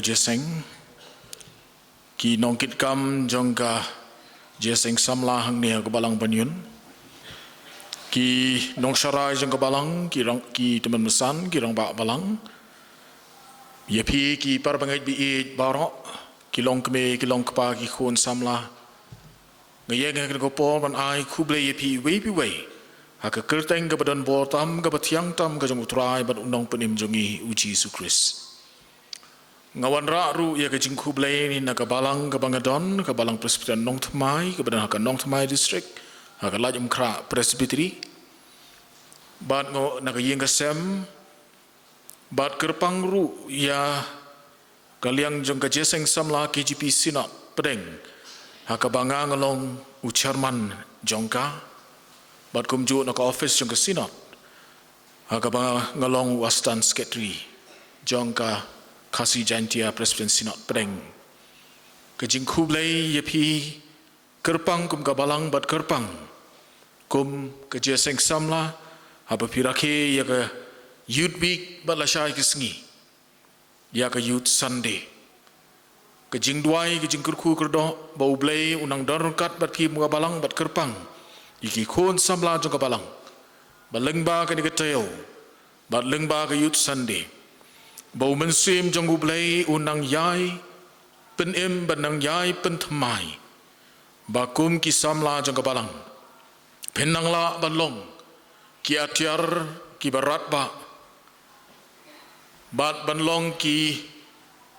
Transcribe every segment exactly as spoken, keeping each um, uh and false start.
Jingïaseng, ki nongkitkam jong ka jingïaseng samla hangne ha ka Balang Baniun, ki nongsharai jong ka Balang, ki rang, ki tymmen basan, ki rangbah Balang, ïa phi ki para bangeit ba ïeit baroh, ki longkmie, ki longkpa, ki khun samla, nga ïeng ha kane ka por ban ai khublei ïa phi iwei pa iwei ha ka kyrteng kaba don bor tam, kaba thiang tam, ka jong U Trai bad U Nongpynim jong ngi U Jisu Khrist. Nga wanrah ruh ïa ka jingkhublei na ka balang kaba nga don, ka Balang Presbyterian Nongthymmai, kaba don ha ka Nongthymmai District, ha ka Laitumkhrah Presbytery. Bad nga, na ka ïing ka sem, bad kyrpang ruh ïa ka liang jong ka jingïaseng samla K J P Synod Pdeng, ha kaba nga nga long u chairman jong ka, bad kumjuh na ka office jong ka Synod, ha kaba nga long u assistant secretary jong ka Khasi Jaintia Presbyterian Synod Pdeng. Ka jingkhublei ïa phi, kyrpang kum ka balang bad kyrpang kum ka jingïaseng samla, haba phi rakhe ïa ka Youth Week bad lashai ka sngi ïa ka Youth Sunday. Ka jingduwai, ka jingkyrkhu kyrdoh ba U Blei un nang don ryngkat bad phi kum ka balang bad kyrpang ïa ki khun samla jong ka balang, ba lyngba kane ka taïew, bad lyngba ka Youth Sunday, ba U Mynsiem jong U Blei un nang ïai pynim bad nang ïai pynthymmai, ba kum ki samla jong ka balang phin nang lah ban long ki atiar, kiba radbah, bad ban long ki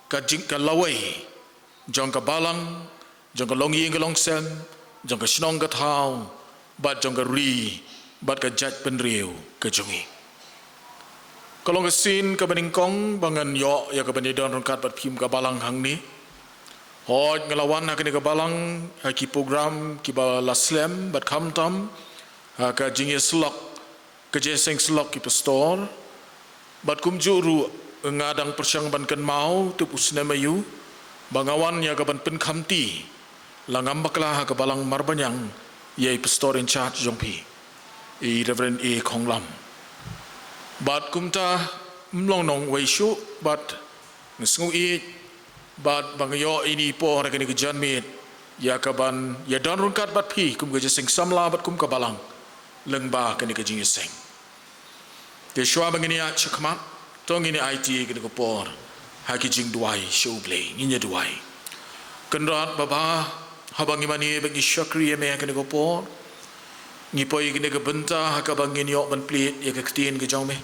ka jing, ka lawei jong ka balang, jong ka longïing ka longsem, jong ka shnong ka thaw, bad jong ka ri bad ka jaitbynriew ka jong ngi. Ka long ka sien kaba nyngkong ba ngan ïoh ïa ka ban ïadon ryngkat bad phi kum ka balang hangne. Hooid, nga la wan ha kane ka balang ha ki program kiba la slem bad khamtam ha ka jingïasyllok, ka jingïaseng syllok ki pastor. Bad kumjuh ruh nga dang pyrshang ban kynmaw tip u snem aïu ba nga wan ïa ka ban pynkhamti la ngam bakla ha ka Balang Marbaniang ïa i pastor in charge jong phi, i Reverend A Khonglam. Bad kumta ym long nongwei shuh, bad nga sngewieit bad ba nga ïoh ïa ine i por ha kane ka janmiet ïa ka ban ïadon ryngkat bad phi kum ka jingïaseng samla bad kum ka balang lyngba kane ka jingïaseng. Te shuwa ba ngin ïaid shakhmat, to ngin ïa aiti ïa kane ka por ha ki jingduwai sha U Blei. Ngin ïa duwai. Kynrad Baba, haba ngi mane bad ngi shakri ïa me ha kane ka por, ngi poi ïa kane ka bynta ha kaba ngin ïoh ban plie ïa ka ktien ka jong me,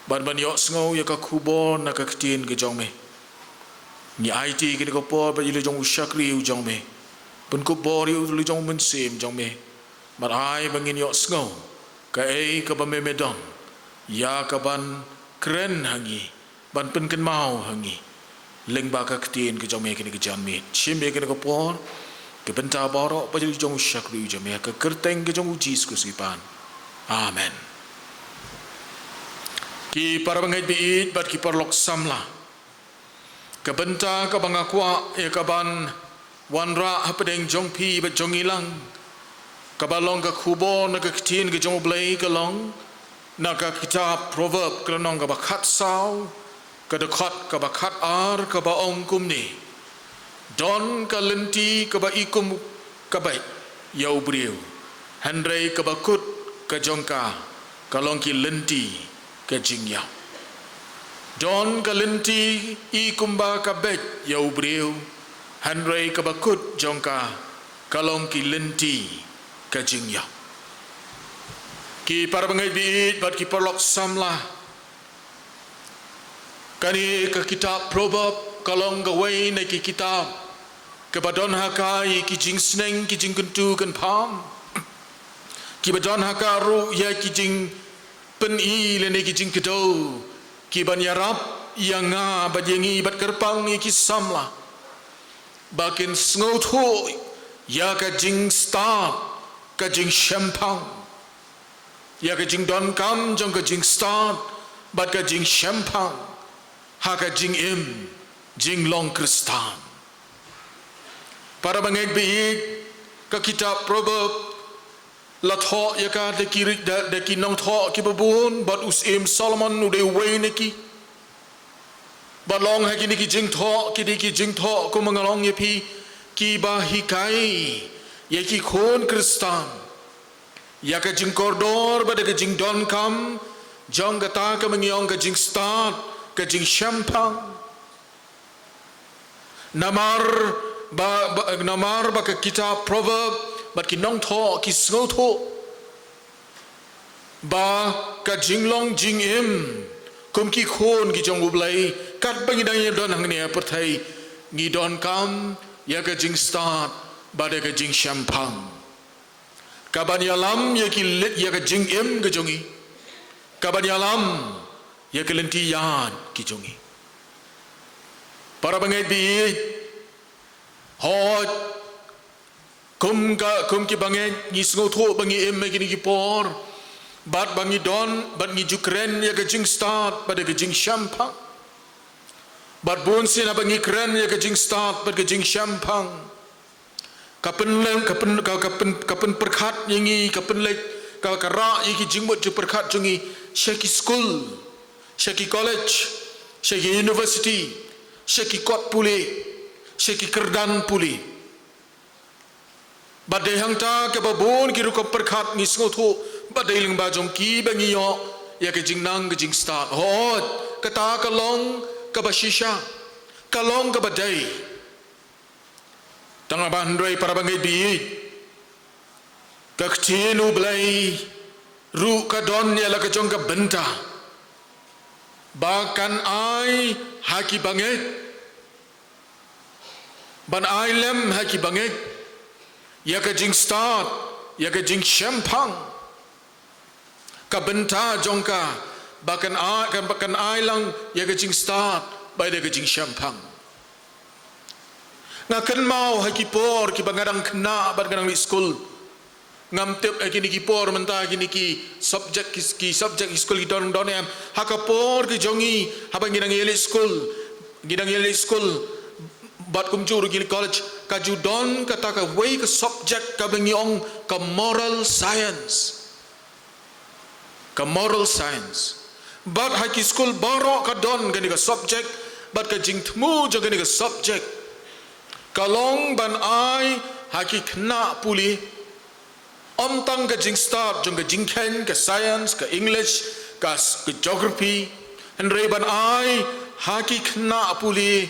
ban ban ïohsngew ïa ka khubor na ka ktien ka jong me. Ngi aiti ïa kane ka por bad ïa la jong u shakri u jong me. Pynkup bor ïa u la jong u mynsiem jong me, bad ai ba ngin ïohsngew kaei kaba me me don ïa ka ban kren ha ngi, ban pynkynmaw ha ngi lyngba ka ktien ka jong me ha kane ka janmiet. Shim ïa kane ka por, ka bynta baroh bad ïa la jong u shakri u jong me, ha ka kyrteng ka jong U Jisu Khrist ngi pan. Amen. Ki para bangeit ba ïeit bad ki paralok samla, ka bynta kaba nga kwah ïa ka ban wanrah hapdeng jong phi bad jong ngi lang, kaba long ka khubor na ka ktien ka jong U Blei, ka long na ka kitab Proverb, ka lynnong kaba khatsaw, ka dkhot kaba khatar, kaba ong kumne: Don ka lynti kaba i kum ka beit ïa u briew, hynrei kaba kut ka jong ka, ka long ki lynti ka jingïap. Don ka lynti i kumba ka beit ïa u briew, hynrei kaba kut jong ka, ka long ki lynti ka jingïap. Ki para bangeit ba ïeit bad ki paralok samla, kane ka kitab Proverb ka long kawei na ki kitab kaba don ha ka ïa ki jingsneng, ki jingkyntu kynpham, kiba don ha ka ruh ïa ki jingpyni lane ki jingkdew, ki ban ïarap ïa nga bad ïa ngi bad kyrpang ïa ki samla, ba kin sngewthuh ïa ka jingstad, ka jingshemphang, ïa ka jingdonkam jong ka jingstad bad ka jingshemphang ha ka jingim jinglong Khristan. Para bangeit ba ïeit, ka kitab Proverb la thoh ïa ka da ki ri-, da, da ki nongthoh kiba bun, bad u Syiem Solomon u dei uwei na ki. Bad long ha kine ki jingthoh, kine ki jingthoh kumba nga la ong ïa phi, kiba hikai ïa ki khun Khristan ïa ka jingkordor bad ka jingdonkam jong kata kaba ngi ong ka jingstad, ka jingshemphang. Namar ba, ba, namar ba ka kitab Proverb bad ki nongthoh ki sngewthuh ba ka jinglong jingim kum ki khun ki jong U Blei, katba ngi dang ïa don hangne ha pyrthei, ngi donkam ïa ka jingstad bad ïa ka jingshemphang. Kaban ïalam ïa ki lit ïa ka jingim ka jong ngi. Kaban ïalam ïa ka lynti ïaid ki jong ngi. Para bangeit baieit, hooid, kum ka, kum ki bangeit ngi sngewthuh ba ngi im ha kine ki por, bad ba ngi don, bad ngi ju kren ïa ka jingstad bad ïa ka jingshemphang. Bad bun sien haba ngi kren ïa ka jingstad bad ka jingshemphang, ka pynleng, ka pyn, ka, ka pyn, ka pynpyrkhat ïa ngi, ka pynleit, ka, ka rah ïa ki jingmut jingpyrkhat jong ngi sha ki skul, sha ki college, sha ki university, sha ki kot pule, sha ki kyrdan pule. Bad dei hangta kaba bun ki rukom pyrkhat ngi sngewthuh, bad dei lyngba jong ki ba ngi ïoh ïa ka jingnang ka jingstad. Hooid, kata ka long kaba shisha, ka long kaba dei. Tang ba hynrei para bangeit baieit, ka ktien U Blei ruh ka don ïa la ka jong ka bynta ba kan ai ha ki bangeit, ban ai lem ha ki bangeit ïa ka jingstad, ïa ka jingshemphang. Ka bynta jong ka ba kan ai, kan, ba kan ai lang ïa ka jingstad bad ïa ka jingshemphang. Nga kynmaw ha ki por kiba nga dang khynnah bad nga dang leit skul. Ngam tip ha kine ki por mynta kine ki subject ki, ki subject ki skul ki don, don em. Ha ka por ki jong ngi haba ngi dang ïaleit skul, ngi dang ïaleit skul bad kumjuh ruh ki college, ka ju don kata kawei ka subject kaba ngi ong ka moral science. Ka moral science. Bad ha ki skul baroh ka don kane ka subject, bad ka jingthmu jong kane ka subject ka long ban ai ha ki khynnah pule, ym tang ka jingstad jong ka jingkheiñ, ka science, ka English, ka s-, ka geography, hynrei ban ai ha ki khynnah pule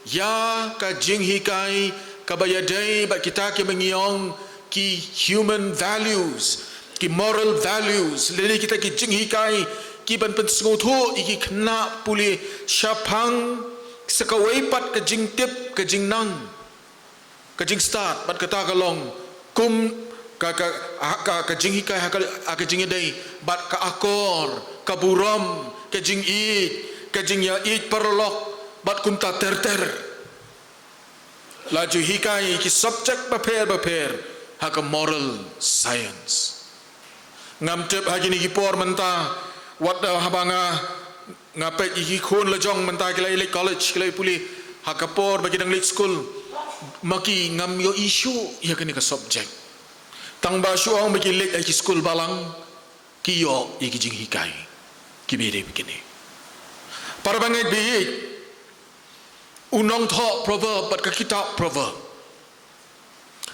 ïa ka jinghikai kaba ïadei bad kita kiba ngi ong ki human values, ki moral values, lane kita ki jinghikai kiban pynsngewthuh ïa ki khynnah pule shaphang sa kawei pat ka jingtip, ka jingnang, ka jingstad, bad kata ka long kum ka, ka, ha, ka, ka jinghikai ha ka, ha ka jingïadei bad ka akor, ka burom, ka jingïeit, ka jingïaieit paralok, bad kumta ter ter. La ju hikai ki subject bapher bapher ha ka moral science. Ngam tip ha kine ki por mynta, wat, eh, haba nga, nga peit ïa ki khun la jong mynta ki la ïaleit college, ki la ïaleit pule, ha ka por ba ki dang leit skul, ma ki ngam ïohi shuh ïa kane ka subject. Tang ba shu ong ba ki leit ha ki skul balang, ki ïoh ïa ki jinghikai kiba ïadei bad kine. Para bangeit baieit, u nongthoh Proverb bad ka kitab Proverb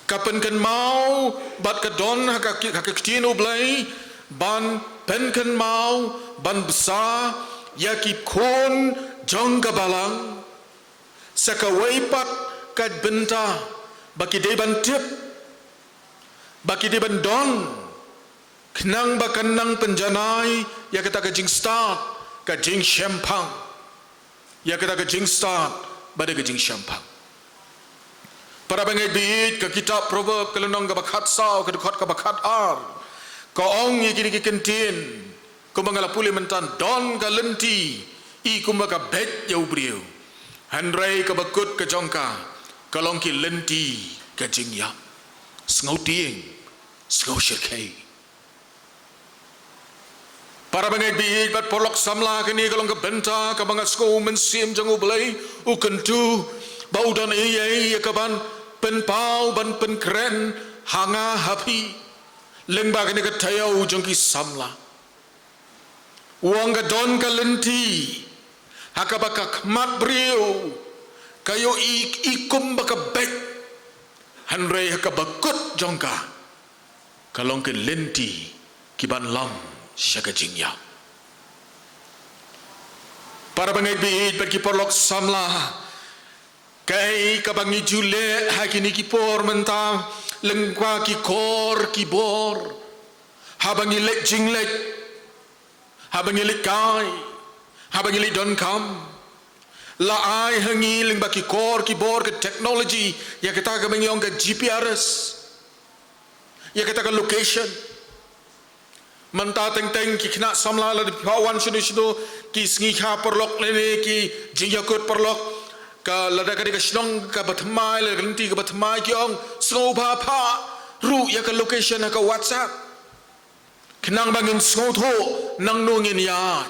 ka pynkynmaw bad ka don ha ka ki-, ha ka ktien U Blei ban pynkynmaw, ban bsa ïa ki khun jong ka balang sa kawei pat ka bynta ba ki dei ban tip, ba ki dei ban don, khnang ba kan nang pynjanai ïa kata ka jingstad, ka jingshemphang. Ïa kata ka jingstad bad ka jingshemphang. Para bangeit baieit, ka kitab Proverb ka lynnong kaba khatsaw, ka dkhot kaba khatar, ka ong ïa kine ki kyntien, kumba nga la pule mynta, don ka lynti i kumba ka beit ïa u briew, hynrei kaba kut ka jong ka ka long ki lynti ka jingïap. Sngewtieng, sngewshyrkhei. Para bangeit baieit bad paralok samla, kane ka long ka bynta kaba nga sngew u Mynsiem jong U Blei u kyntu ba u don ei ei ïa kaban pynpaw, ban pynkren ha nga ha phi lyngba kane ka taïew jong ki samla. U ong ka don ka lynti Ha kaba ka khmat briew ka ïohi i kum ba ka beit, hynrei ha kaba kut jong ka ka long ki lynti ki ban lam sha ka jingïap. Para bangeit baieit bad ki paralok samla, kaei kaba ngi ju leh ha kine ki por mynta lyngba ki kor ki bor, haba ngi leit jingleit, haba ngi leit kai, haba ngi leit donkam, la ai ha ngi lyngba ki kor ki bor ka technology, ïa kata kaba ngi ong ka G P R S, ïa kata ka location. Mynta teng teng ki khynnah samla lada phi wan shano shano, ki sngi kha paralok lane ki jingïakut paralok, ka lada ka dei ka shnong kaba thymmai lane ka lynti kaba thymmai, ki ong, sngewbha phah ruh ïa ka location ha ka WhatsApp, khnang ba ngin sngewthuh nangno ngin ïaid,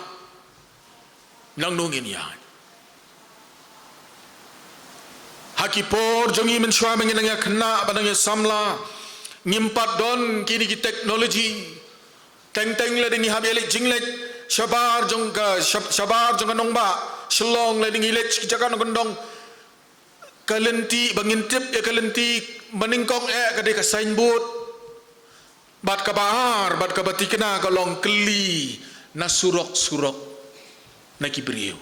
nangno ngin ïaid. Ha ki por jong ngi mynshuwa ba ngin nang ïa khynnah bad nang ïa samla, ngim pat don kine ki technology. Teng teng lada ngi hap ïa leit jingleit shabar jong ka, shab-, shabar jong ka nongbah Shillong, lada ngi leit sha ki jaka nongkyndong, ka lynti ba ngin tip ïa ka lynti ba nyngkong eh ka dei ka signboard. Bad kaba ar, bad kaba tikna ka long kylli na surok surok na ki briew.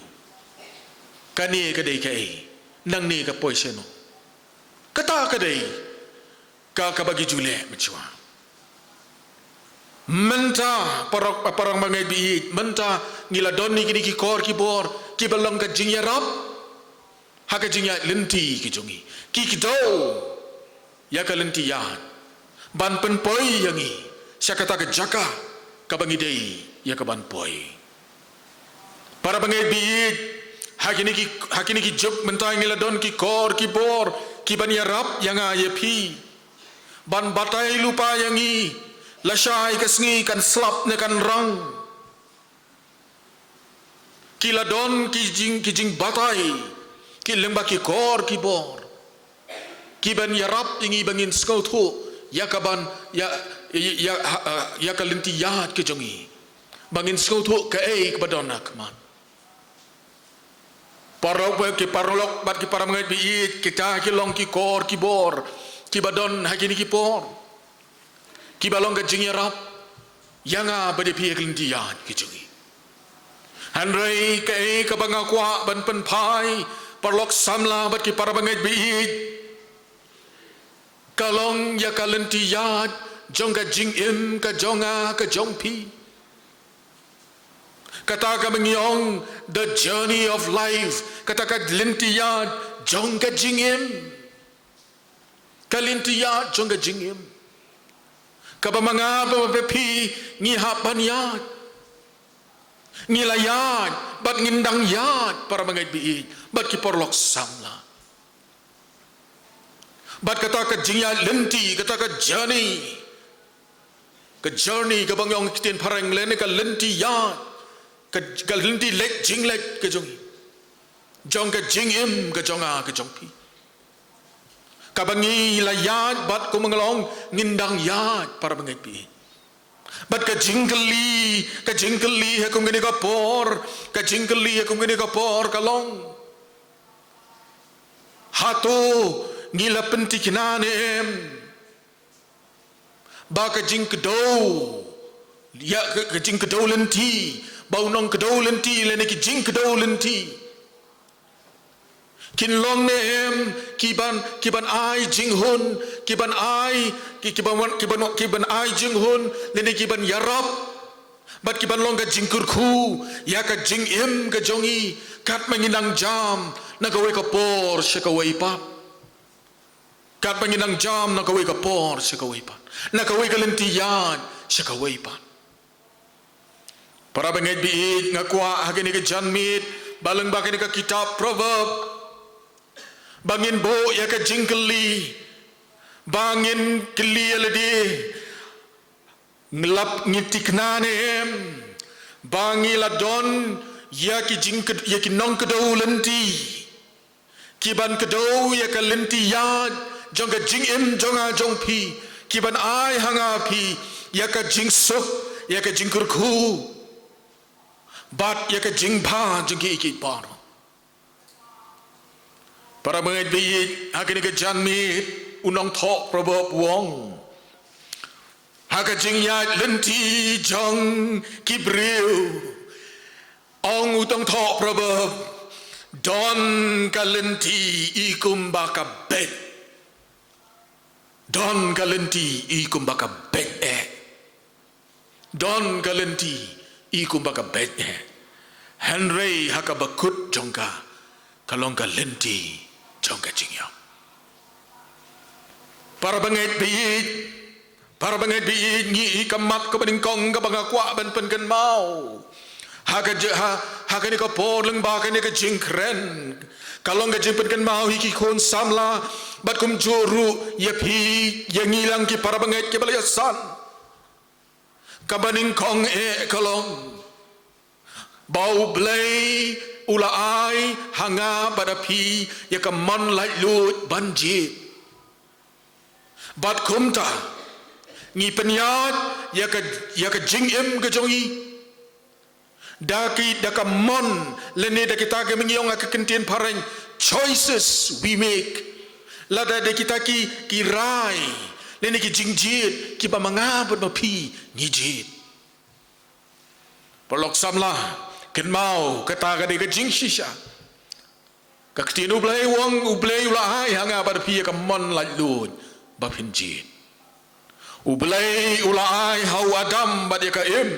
Kane ka dei kaei, nangne ka poi shano. Kata ka dei ka, kaba ngi ju leh mynshuwa. Mynta para, para bangeit baieit, mynta ngi la don ïa kine ki kor ki bor kiba long ka jingïarap ha ka jingïaid lynti ka jong ngi. Ki kdew ïa ka lynti ïaid ban pynpoi ïa ngi sha kata ka jaka kaba ngi dei ïa ka ban poi. Para bangeit baieit, ha kine ki, ha kine ki juk mynta ngi la don ki kor ki bor kiban ïarap ïa nga ïa phi, ban batai lypa ïa ngi lashai ka sngi, kan slap ne kan rang. Ki la don ki jing, ki jingbatai, ki lyngba ki kor ki bor kiban ïarap ïa ngi ba ngin sngewthuh ïa kaban, ïa, ïa, ïa, ha, ha, ïa ka lynti ïaid ka jong ngi, ba ngin sngewthuh kaei kaba don ha khmat. Para, ki paralok bad ki para bangeit baieit, kita ki long ki kor ki bor kiba don ha kine ki por, kiba long ka jingïarap ïa nga bad ïa phi ha ka lynti ïaid ka jong ngi. Hynrei kaei kaba nga kwah ban pynphai, paralok samla bad ki para bangeit baieit, ka long ïa ka lynti ïaid jong ka jingim ka jong nga ka jong phi. Kata kaba ngi ong the journey of life, kata ka lynti ïaid jong ka jingim. Ka lynti ïaid jong ka jingim, kaba ma nga bad ma phi ngi hap ban ïaid. Ngi la ïaid bad ngin dang ïaid, para bangeit baieit bad ki paralok samla. Bad kata ka jingïaid lynti, kata ka journey, ka journey kaba ngi ong ha ka ktien phareng, lane ka lynti ïaid, ka, ka lynti leit jingleit ka jong ngi, jong ka jingim ka jong nga ka jong phi, kaba ngi la ïaid bad kumba nga la ong ngin dang ïaid, para bangeit baieit. Bad ka jingkylli, ka jingkylli ha kum kane ka por, ka jingkylli ha kum kane ka por ka long, hato ngi la pynthikna ne em ba ka jingkdew, ïa ka, ka jingkdew lynti, ba u nongkdew lynti lane ki jingkdew lynti kin long ne em kiban, kiban ai jinghun, kiban ai, ki, kiban wan, kiban, kiban ai jinghun lane kiban ïarap bad kiban long ka jingkyrkhu ïa ka jingim ka jong ngi, katba ngin nang jam na kawei ka por sha kawei pat, katba ngin nang jam na kawei ka por sha kawei pat, na kawei ka lynti ïaid sha kawei pat. Para bangeit baieit, nga kwah ha kane ka janmiet ba lyngba kane ka kitab Proverb, ba ngin buh ïa ka jingkylli, ba ngin kylli ïa lade, ngi lap, ngi thikna ne em ba ngi la don ïa ki jing, ïa ki nongkdew lynti kiban kdew ïa ka lynti ïaid jong ka jingim jong nga jong phi, kiban ai ha nga phi ïa ka jingsuk, ïa ka jingkyrkhu. bad ïa ka jingbha jong ki ïeit baroh. Para bangeit ba ïeit, ha kane ka janmiet u nongthoh Proverb u ong, ha ka jingïaid lynti jong ki briew, ong u nongthoh Proverb, don ka lynti i kumba ka beit. Don ka lynti i kumba ka beit eh. Don ka lynti i kumba ka beit eh. Hynrei ha kaba kut jong ka, ka long ka lynti jong ka jingïap. Para bangeit ba ïeit, para bangeit ba ïeit, ngi ïohi ka mat kaba nyngkong kaba nga kwah ban pynkynmaw ha ka je-, ha, ha kane ka por lyngba kane ka jingkren, ka long ka jingpynkynmaw ïa ki khun samla, bad kumjuh ruh ïa phi, ïa ngi lang ki para bangeit kiba la ïasan. Kaba nyngkong eh ka long ba U Blei u la ai ha nga bad ha phi ïa ka mon laitluid ban jied. Bad kumta ngi pynïaid ïa ka, ïa ka jingim ka jong ngi da ki, da ka mon, lane da kita kiba ngi ong ha ka ktien phareng, choices we make. Lada da kita ki, ki rai lane ki jingjied kiba ma nga bad ma phi ngi jied. Paralok samla, kynmaw, kata ka dei ka jingshisha. Ka ktien U Blei u ong, U Blei u la ai ha nga bad phi ïa ka mon laitluid ba phin jied. U Blei u la ai ha u Adam bad ïa ka Im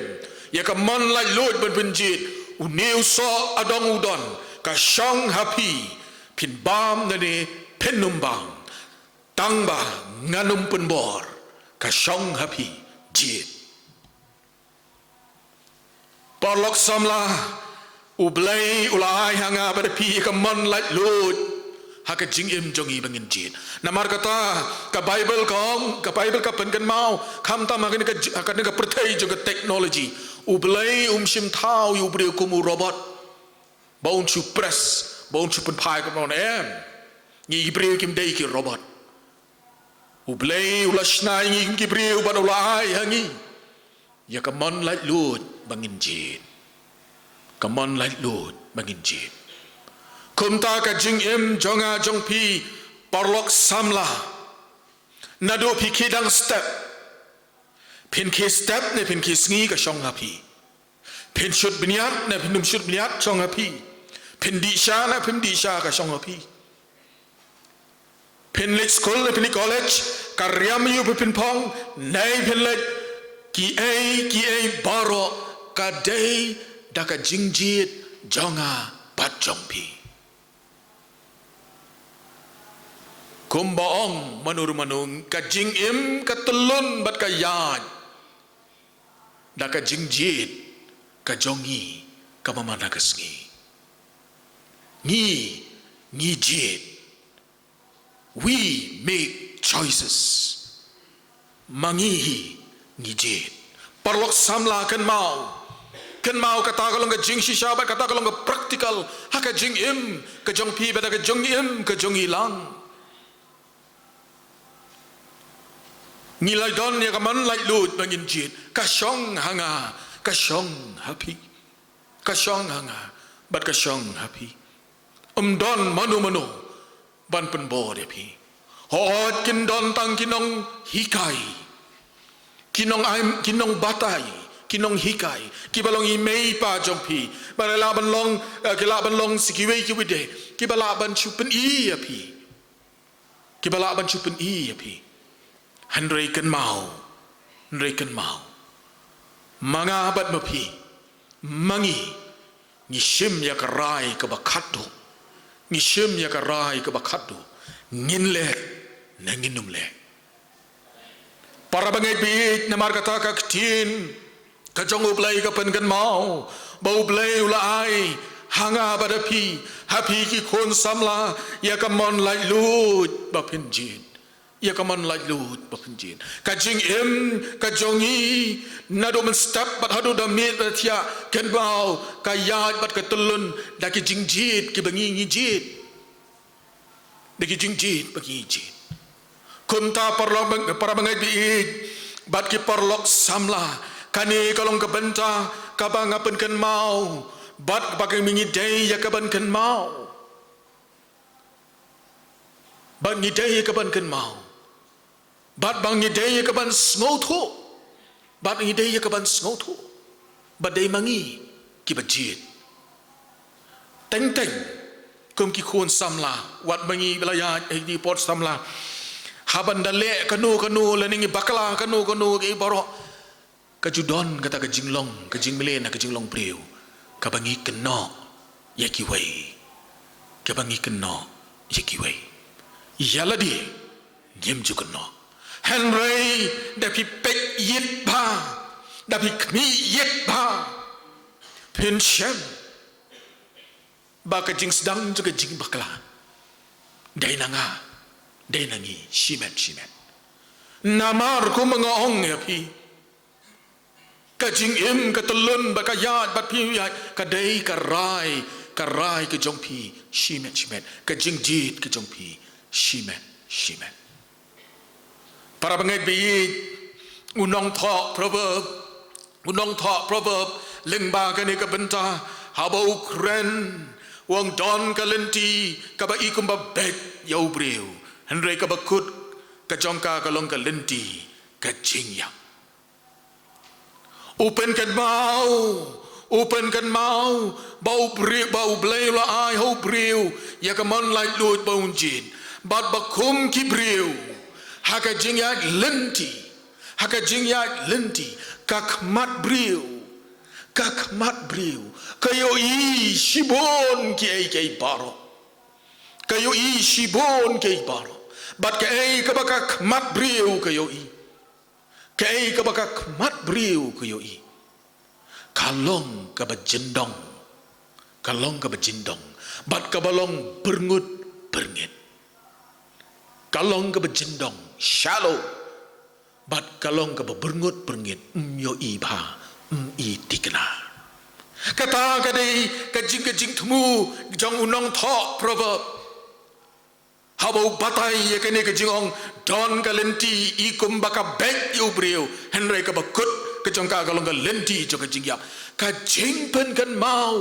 ïa ka mon laitluid ban pynjied. Une u soh adong u don, ka shong ha phi, phin bam ne phin ym bam, tang ba ngan ym pynbor, ka shong ha phi, jied. Paralok samla, U Blei u la ai ha nga bad ha phi ka mon laitluid ha ka jingim jong ngi ba ngin jied. Namar kata ka Baibl ka ong, ka Baibl ka pynkynmaw, khamtam ha kane ka j-, ha kane ka pyrthei jong ka technology, U Blei um shim thaw ïa u briew kum u robot ba un shu press, ba un shu pynphai kumno, em. Ngi ki briew kim dei ki robot. U Blei u la shna ïa ngi kum ki briew bad u la ai ha ngi ïa ka mon laitluid ba ngin jied. Ka mon laitluid ba ngin jied. Kumta ka jingim jong nga jong phi, paralok samla, naduh phi khie dang step, phin khie step ne phin khie sngi, ka shong ha phi. Phin shut bniat ne phin ym shut bniat, shong ha phi. Phin dih sha ne phim dih sha, ka shong ha phi. Phin leit skul ne phin leit college, ka riam ïa u ba phin phong ne phin leit, kiei kiei baroh ka dei da ka jingjied jong nga bad jong phi. Kumba ong mano re mano, ka jingim ka tyllun bad ka ïaid da ka jingjied ka jong ngi kaba man la ka sngi. Ngi, ngi jied. We make choices. Ma ngi hi ngi jied. Paralok samla, kynmaw. Kynmaw, kata ka long ka jingshisha bad kata ka long ka practical ha ka jingim ka jong phi bad ha ka jingim ka jong ngi lang. Ngi la don ïa ka mon laitluid ba ngin jied. Ka shong ha nga, ka shong ha phi. Ka shong ha nga bad ka shong ha phi. Ym don mano mano ban pynbor ïa phi. Hooid, kin don tang ki nonghikai, ki nong ai, ki nongbatai, ki nonghikai kiba long i mei i pa jong phi, ba lah ban long, eh, ki lah ban long sa kiwei kiwei de, kiba lah ban shu pyni ïa phi, kiba lah ban shu pyni ïa phi. Hynrei kynmaw, hynrei kynmaw, ma nga bad ma phi, ma ngi, ngi shim ïa ka rai kaba khatduh. Ngi shim ïa ka rai kaba khatduh. Ngin leh ne ngin ym leh. Para bangeit ba ïeit, namar kata ka ktien ka jong U Blei ka pynkynmaw ba U Blei u la ai ha nga bad ha phi, ha phi ki khun samla, ïa ka mon laitluid ba phin jied. Ïa ka mon laitluid ba phin jied. Ka jingim ka jong ngi naduh mynstep bad haduh da miet da thiah, kynmaw, ka ïaid bad ka tyllun da ki jingjied kiba ngi ngi jied. Da ki jingjied ba ngi jied. Kumta paralok bang-, para bangeit ba ïeit bad ki paralok samla, kane ka long ka bynta kaba nga pynkynmaw, bad ba ngi dei ïa ka ban kynmaw. Bad ngi dei ïa ka ban kynmaw. Bad ba ngi dei ïa ka ban sngewthuh. Bad ngi dei ïa ka ban sngewthuh. Bad dei ma ngi kiba jied. Teng teng, kum ki khun samla, wat ma ngi ba la ïaid ha kine ki por samla. Haba ngi da leh kano kano, lane ngi bakla kano kano, ki baroh. Ka ju don kata ka jinglong, ka jingmlien, ka jinglong briew. Kaba ngi kynnoh ïa kiwei. Kaba ngi kynnoh ïa kiwei. Ïa lade, ngim ju kynnoh. Hynrei, da phi peit ïit bha. Da phi khmih ïit bha. Phin shem. Ba ka jingsdang jong ka jingbakla. Dei na nga. Dei na ngi. Shimet, shimet. Namar kum nga ong ïa phi. Ka jingim, ka tyllun, ba ka ïaid, ba phi ïaid. Ka dei ka rai, ka rai ka jong phi. Shimet, shimet. Ka jingjied ka jong phi. Shimet, shimet. Para bangeit baieit, u nongthoh proverb, u nongthoh proverb, lyngba kane ka bynta, haba u kren, u ong don ka lynti, kaba i kumba beit ïa u briew. Hynrei kaba kut, ka jong ka ka long ka lynti, ka jingïap. U pynkynmaw, u pynkynmaw, ba u briew, ba u Blei u la ai ha u briew, ïa ka mon laitluid ba un jied. Bad ba kum ki briew, ha ka jingïaid lynti, ha ka jingïaid lynti, ka khmat briew, ka khmat briew, ka ïohi shibun kiei kiei baroh. Ka ïohi shibun kiei baroh. Bad kaei kaba ka khmat briew ka ïohi. Kaei kaba ka khmat briew ka ïohi. Ka long kaba jyndong. Ka long kaba jyndong. Bad kaba long byrngut byrngit. Ka long kaba jyndong, shallow. Bad ka long kaba byrngut byrngit, ym ïohi bha, ym i thikna. Kata ka dei ka jing, ka jingthmu jong u nongthoh proverb. Haba u batai ïa kane ka jingong, don ka lynti i kumba ka beit ïa u briew, hynrei kaba kut ka jong ka ka long ka lynti jong ka jingïap. Ka jingpynkynmaw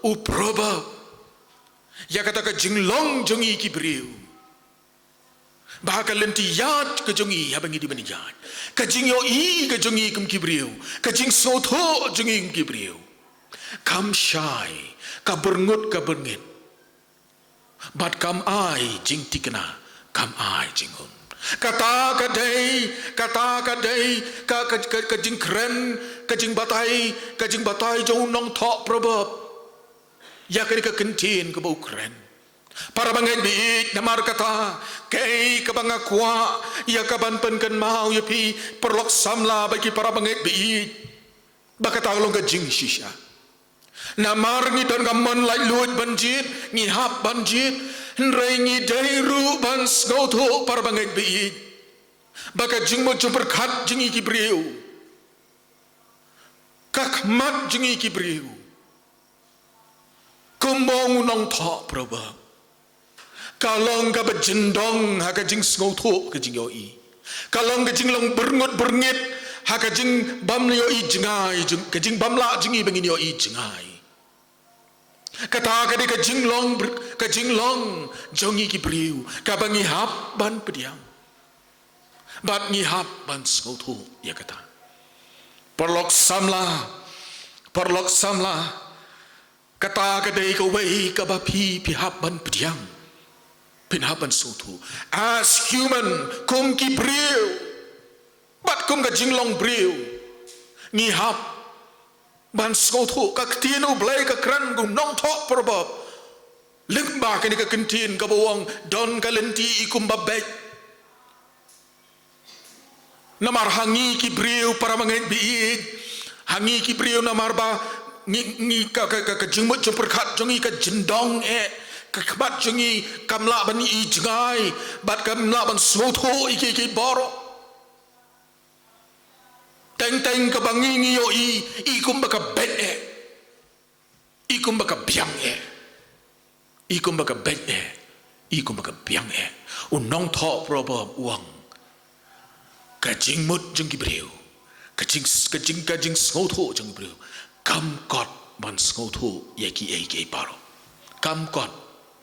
u proverb ïa kata ka jinglong jong ngi ki briew. Ba ka lynti ïaid ka jong ngi haba ngi dei ban ïaid. Ka jingïohi ka jong ngi kum ki briew. Ka jingsngewthuh jong ngi kum ki briew. Kam shai, ka byrngut ka byrngit. Bad kam ai jingthikna, kam ai jinghun. Kata ka dei, kata ka dei, ka, ka, ka, ka jingkren, ka jingbatai, ka jingbatai jong u nongthoh proverb. Ïa kane ka kyntien kaba u kren. Para bangeit baieit, namar kata, kaei kaba nga kwah ïa ka ban pynkynmaw ïa phi, paralok samla bad ki para bangeit baieit. Ba kata ka long ka jingshisha. Namar ngi don ka mon laitluid ban jied, ngi hap ban jied, hynrei ngi dei ruh ban sngewthuh, para bangeit baieit. Ba ka jingmut jingpyrkhat jong ngi ki briew, ka khmat jong ngi ki briew, kumba ong u nongthoh proverb, ka long kaba jyndong ha ka jingsngewthuh ka jingïohi. Ka long ka jinglong byrngut byrngit ha ka jingbym ïohi jngai, jing, ka jingbym lah jong ngi ba ngin ïohi jngai. Kata ka dei ka jinglong br-, ka jinglong jong ngi ki briew, kaba ngi hap ban pdiang. Bad ngi hap ban sngewthuh ïa kata. Paralok samla, paralok samla, kata ka dei kawei kaba phi, phi hap ban pdiang. Phin hap ban sngewthuh. As human, kum ki briew. Bad kum ka jinglong briew. Ngi hap ban sngewthuh, ka ktien u Blei ka kren, u nongthoh proverb. Lyngba kane ka kyntien kaba u ong, don ka lynti i kumba beit. Namar ha ngi ki briew, para bangeit baieit. Ha ngi ki briew namar ba ngi, ngi ka, ka, ka, ka jingmut jingpyrkhat jong ngi ka jyndong eh. Ka khmat jong ngi kam lah ban i jngai. Bad kam lah ban sngewthuh ïa kiei kiei baroh. Teng teng kaba ngi, ngi ïohi, i kumba ka beit eh. I kumba ka biang eh. I kumba ka beit eh. I kumba ka biang eh. U nongthoh proverb u ong, ka jingmut jong ki briew, ka jing, ka jing, ka jingsngewthuh jong ki briew, Kam kot ban sngewthuh ïa kiei kiei baroh. Kam kot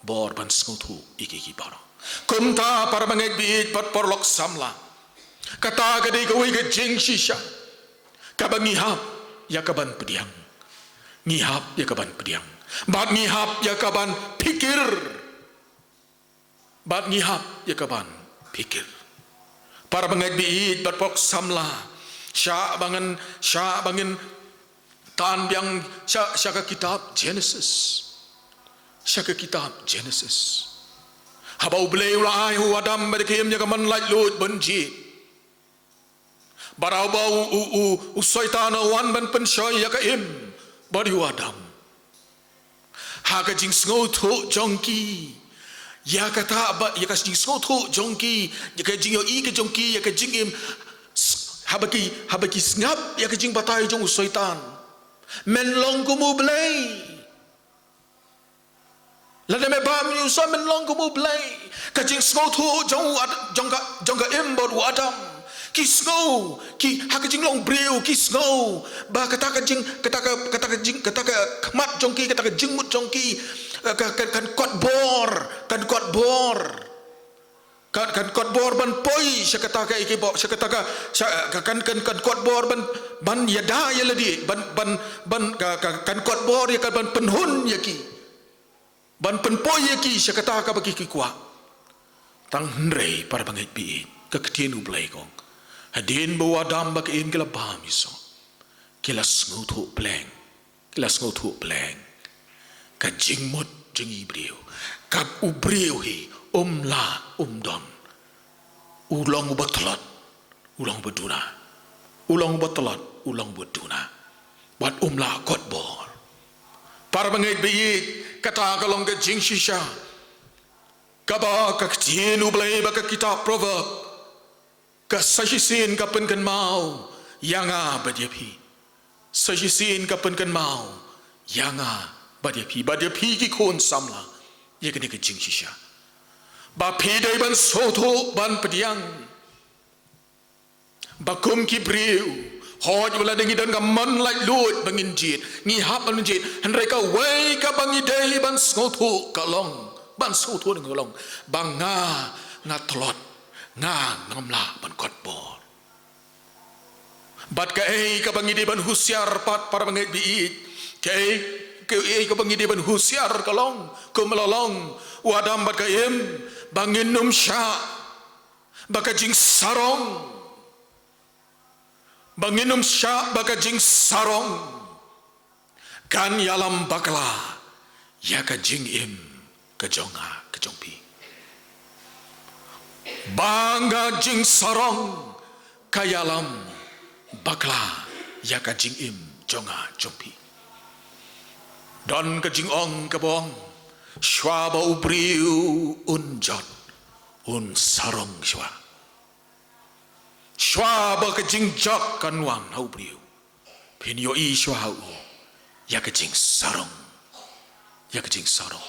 bor ban sngewthuh ïa kiei kiei baroh. Kumta para bangeit baieit bad paralok samla, kata ka dei kawei ka jingshisha kaba ngi hap ïa ka ban pdiang. Ngi hap ïa ka ban pdiang bad ngi hap ïa ka ban phikir. Bad ngi hap ïa ka ban phikir. Para bangeit baieit bad paralok samla, sha ba ngin, sha ba ngin tan biang sha, sha ka kitab Genesis. Sha ka kitab Genesis. Haba U Blei u la ai ha u Adam bad ka Im ïa ka mon laitluid ban jied. Bad haba u, u, u, u Soitan u wan ban pynshoi ïa ka Im bad u Adam, ha ka jingsngewthuh jong ki ïa kata ba, ïa ka jingsngewthuh jong ki, ïa ka jingïohi ka jong ki ïa ka jingim, s-, haba ki, haba ki sngap ïa ka jingbatai jong u Soitan, men long kum U Blei. Lada me bam ïa u Soitan, men long kum U Blei. Ka jingsngewthuh jong u Ad-, jong ka, jong ka Im bad u Adam, ki sngew, ki, ha ka jinglong briew ki sngew ba kata ka jing, kata ka, kata ka jing, kata ka khmat jong ki, kata ka jingmut jong ki, eh, ka, ka, kan kot bor, kan kot bor. Kan, kan kot bor ban poi sha kata ka ikibok, sha kata ka, sha, ka, kan, kan, kan kot bor ban, ban ïada ïa lade, ban, ban, ban, ka, ka, kan kot bor ïa ka ban pynhun ïa ki. Ban pynpoi ïa ki sha kata kaba ki, ki kwah. Tang hynrei para bangeit baieit, ka ktien U Blei ka ong, hadien ba u Adam bad ka Im ki la bam ïa u Soitan, ki la sngewthuh pleng. Ki la sngewthuh pleng ka jingmut jong i briew. Kaba u briew hi um lah um don. U long uba tlot, u long uba duna. U long uba tlot, u long uba duna. Bad um lah kot bor. Para bangeit baieit, kata ka long ka jingshisha kaba ka ktien U Blei bad ka kitab Proverb ka sa shisien ka pynkynmaw ïa nga bad ïa phi. Sa shisien ka pynkynmaw ïa nga bad ïa phi, bad ïa phi ki khun samla, ïa kane ka jingshisha. Ba phi dei ban sngewthuh, ban pdiang. Ba kum ki briew, hooid, wat la dang ngi don ka mon laitluid ba ngin jied, ngi hap ban jied, hynrei kawei kaba ngi dei ban sngewthuh ka long, ban sngewthuh ka long ba nga, nga tlot, nga ngam lah ban kot bor. Bad kaei kaba ngi dei ban husiar pat, para bangeit baieit, kaei, kaei kaba ngi dei ban husiar ka long, kumba la long u Adam bad ka Im, ba ngin ym shah ba ka jingsarong, ba ngin ym shah ba ka jingsarong kan ïalam bakla ïa ka jingim ka jong nga, ka jong phi. Ba ka jingsarong ka ïalam bakla ïa ka jingim jong nga, jong phi. Don ka jingong kaba ong, shuwa ba u briew un jot, un sarong shuwa. Shuwa ba ka jingjot kan wan ha u briew, phin ïohi shuwa ha u ïa ka jingsarong. Ïa ka jingsarong.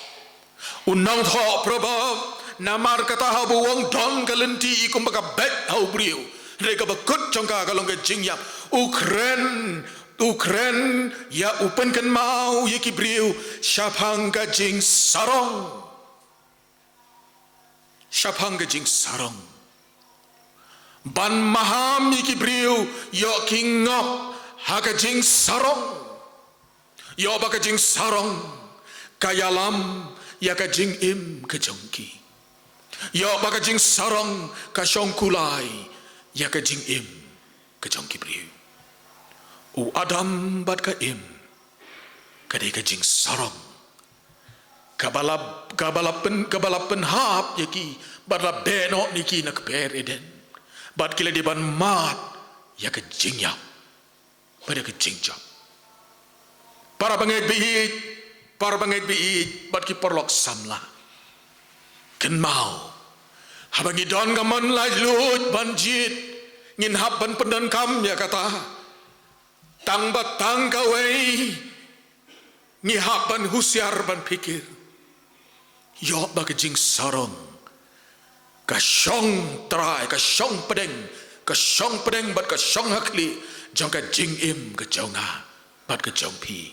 U nongthoh Proverb, namar kata haba u ong, don ka lynti kumba ka beit ha u briew, hynrei kaba kut jong ka ka long ka jingïap. U kren, u kren ïa, u pynkynmaw ïa ki briew shaphang ka jingsarong. Shaphang ka jingsarong. Ban maham ïa ki briew, ïoh ki ngop ha ka jingsarong. Ïoh ba ka jingsarong ka ïalam ïa ka jingim ka jong ki. Ïoh ba ka jingsarong ka shong kulai ïa ka jingim ka jong ki briew. U Adam bad ka Im, ka dei ka jingsarong kaba la, kaba la pyn, kaba la pynhap ïa ki bad la beh noh ïa ki na kper Eden. Bad ki la dei ban mad ïa ka jingïap bad ïa ka jingjot. Para bangeit baieit, para bangeit baieit bad ki paralok samla, kynmaw, haba ngi don ka mon laitluid ban jied, ngin hap ban pyndonkam ïa kata. Tang ba tang kawei ngi hap ban husiar, ban phikir. Ïoh ba ka jingsarong ka shong trai, ka shong pdeng, ka shong pdeng bad ka shong ha khlieh jong ka jingim ka jong nga. bad ka jong phi.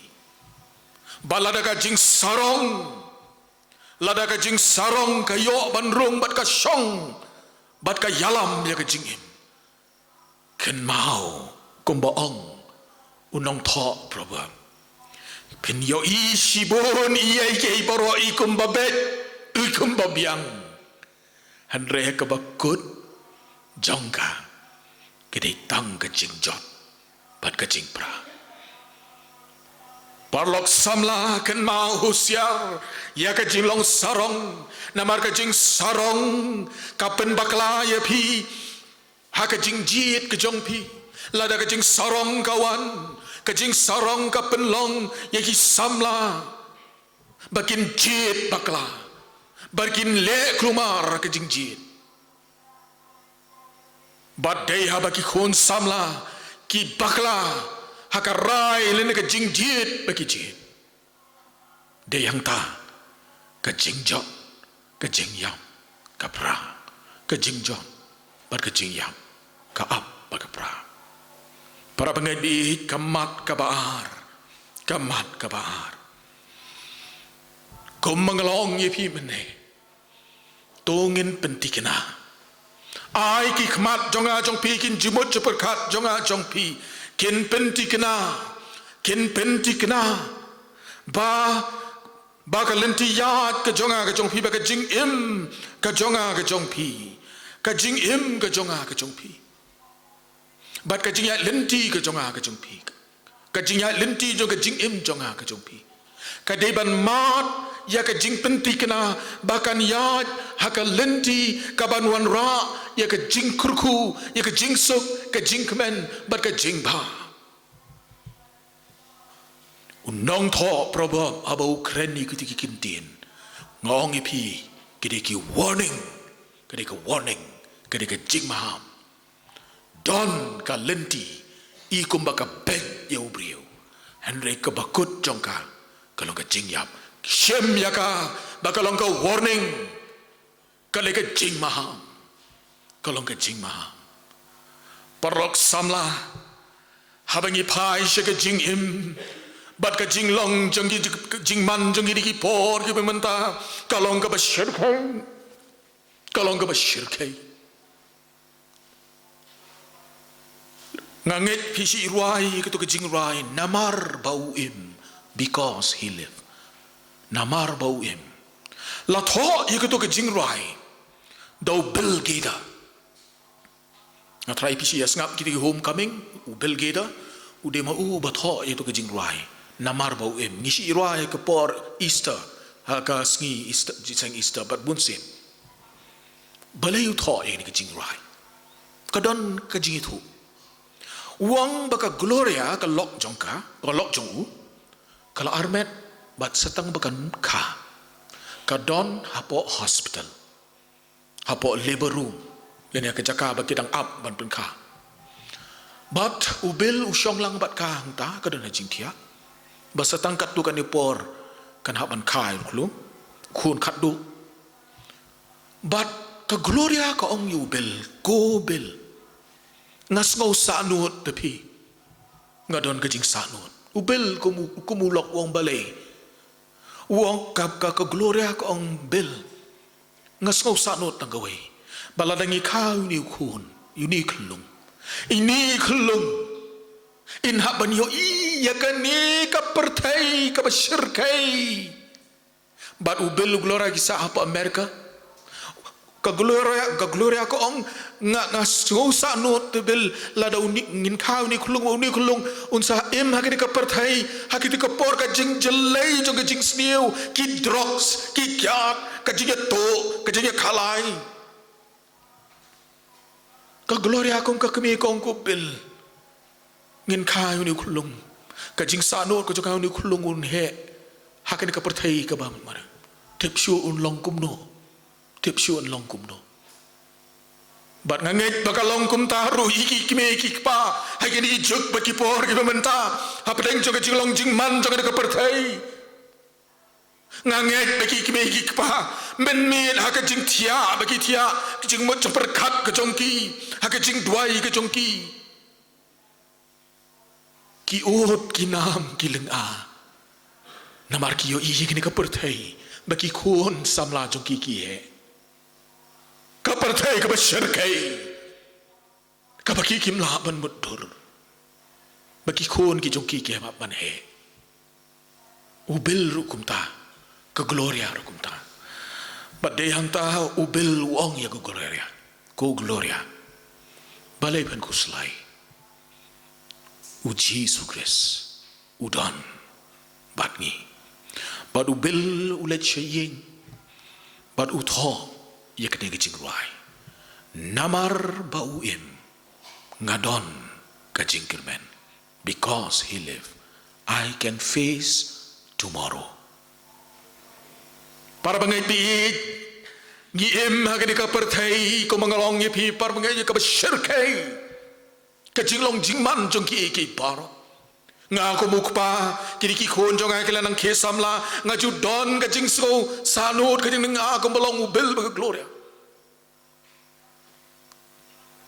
Bad lada ka jingsarong, lada ka jingsarong ka ïoh ban rung bad ka shong, bad ka ïalam ïa ka jingim. Kynmaw, kumba ong u nongthoh Proverb, phin ïohi shibun ïa kiei baroh i kumba beit, i kumba biang. Hynrei kaba kut jong ka, ka dei tang ka jingjot bad ka jingpra. Paralok samla, kynmaw, husiar ïa ka jinglong sarong, namar ka jingsarong ka pynbakla ïa phi ha ka jingjied ka jong phi. Lada ka jingsarong ka wan, ka jingsarong ka pynlong ïa ki samla ba kin jied bakla, ba kin leh kulmar ha ka jingjied. Bad dei haba ki khun samla ki bakla ha ka rai lane ka jingjied ba ki jied, dei hangta ka jingjot, ka jingïap, ka pra, ka jingjot bad ka jingïap, ka ap bad ka pra. Para bangeit, bad ka mat kaba ar, ka mat kaba ar, kumba nga la ong ïa phi mynne, to ngin pynthikna. Ai ki khmat jong nga jong phi, ki jingmut jingpyrkhat jong nga jong phi, kin pynthikna, kin pynthikna ba, ba ka lynti ïaid ka jong nga ka jong phi, ba ka jingim ka jong nga ka jong phi, ka jingim ka jong nga ka jong phi, bad ka jingïaid lynti ka jong nga ka jong phi, ka jingïaid lynti jong ka jingim jong nga ka jong phi, ka dei ban mad ïa ka jingpynthikna ba kan ïaid ha ka lynti kaban wanrah ïa ka jingkyrkhu, ïa ka jingsuk, ka jingkmen bad ka jingbha. U nongthoh Proverb haba u kren ïa kito ki kyntien, nga ong ïa phi, ka dei ki warning, ka dei ka warning, ka dei ka jingmaham. Don ka lynti i kumba ka beit ïa u briew, hynrei kaba kut jong ka ka long ka jingïap. Shim ïa ka ba ka long ka warning, ka long ka jingmaham, ka long ka jingmaham. Paralok samla, haba ngi phai sha ka jingim bad ka jinglong jong ki, ka jingman jong ki ha ki por kiba mynta, ka long kaba shyrkhei, ka long kaba shyrkhei. Nga ngeit phi shu rwai ïa kato ka jingrwai, Namar ba u im, because he live. Namar ba u im. La thoh ïa kato ka jingrwai da u Bill Gaither. Nga tharai phi shu ïa sngap kito ki Homecoming, u Bill Gaither u dei ma u ba thoh ïa kato ka jingrwai, Namar ba u im. Ngi shu rwai ha ka por Easter, ha ka sngi Easter, jingïaseng Easter bad bunsien. Balei u thoh ïa kane ka jingrwai? Ka don ka jingïathuh. U ong ba ka Gloria, ka lok jong ka, ka lok jong u, ka la armet bad sa tang ba kan kha, ka don hapoh hospital, hapoh labor room, lane ka jaka ba ki dang ap ban pynkha. Bad u Bill u shong lang bad ka hangta, ka don ha jingthiah. Ba sa tang katto katne por kan hap ban kha ïa u khlung, khun khatduh. Bad ka Gloria ka ong ïa u Bill, ko Bill, nga sngew sahnud da phi. Nga don ka jingsahnud. U Bill kum u, kum u lok u ong balei. U ong ka, ka, ka Gloria ka ong Bill, nga sngew sahnud tang kawei. Ba lada ngi kha ïa une u khun, ïa une i khyllung, ine i khyllung in hap ban ïohi ïa kane ka pyrthei kaba shyrkhei. Bad u Bill u Gloria ki sah hapoh America. Ka Gloria, ka Gloria ka ong, nga, nga sngew sahnud te Bill, lada une, ngin kha une i khyllung, une i khyllung un sa im ha kane ka pyrthei ha kito ki por ka jingjyllei jong ka jingsniew, ki drugs, ki kiad, ka jingïathuh, ka jingïakhalai. Ka Gloria kum ka kmie ka ong, ko Bill, ngin kha ïa une u khyllung. Ka jingsahnud ka jong nga ïa une u khyllung un heh ha kane ka pyrthei kaba mut mareh. Tip shuh un long kumno. Tip shuh un long kumno. Bad nga ngeit ba ka long kumta ruh ïa ki kmie ki kpa ha kine ki juk bad ki por kiba mynta, hapdeng jong ka jinglong jingman jong kane ka pyrthei. Nga ngeit ba ki kmie ki kpa mynmiet ha ka jingthiah ba ki thiah, ka jingmut jingpyrkhat ka jong ki, ha ka jingduwai ka jong ki, Ki ud ki nam ki lynga. Namar ki ïohi ïa kane ka pyrthei ba ki khun samla jong ki ki heh. Ka pyrthei kaba shyrkhei, kaba ki kim lah ban mutdur, ba ki khun ki jong ki ki hap ban heh. U Bill ruh kumta, ka Gloria ruh kumta. Bad dei hangta u Bill u ong ïa ka Gloria, ko Gloria, balei phin khuslai? U Jisu Khrist u don bad ngi. Bad u Bill u leit sha ïing bad u thoh ïa kane ka jingrwai, namar ba u im, nga don ka jingkyrmen. Because he live, I can face tomorrow. Para bangeit, ngi im ha kane ka pyrthei, kumba nga la ong ïa phi, para bangeit, kaba shyrkhei ka jinglong jingman jong kiei kiei baroh. Nga kum u kpa, kine ki khun jong nga ki la nang khie samla, nga ju don ka jingsngew sahnud, ka jinglong, nga kumba long u Bill bad ka Gloria.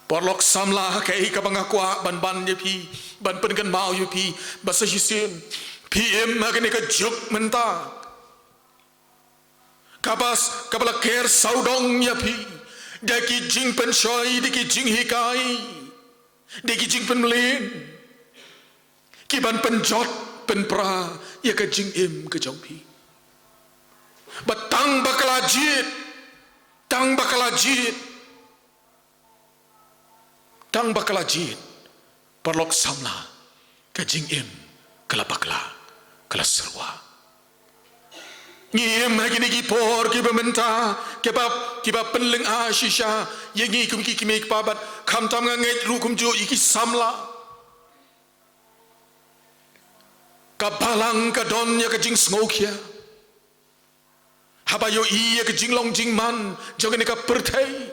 Paralok samla, kaei kaba nga kwah ban ban ïa phi, ban pynkynmaw ïa phi, ba sa shisien phi im ha kane ka juk mynta kaba, kaba la ker sawdong ïa phi da ki jingpynshoi, da ki jinghikai, da ki jingpynmlien ki ban pynjot pynpra ïa ka jingim ka jong phi. Bad tang ba ka la jied, tang ba ka la jied, tang ba ka la jied, paralok samla, ka jingim ka la bakla, ka la syrwa. Ngi im ha kine ki por kiba mynta, kiba, kiba pynlynga shisha ïa ngi kum ki kmie ki kpa bad khamtam nga ngeit ruh kumjuh ïa ki samla. Ka balang ka don ïa ka jingsngewkhia haba ïohi ïa ka jinglong jingman jong kane ka pyrthei,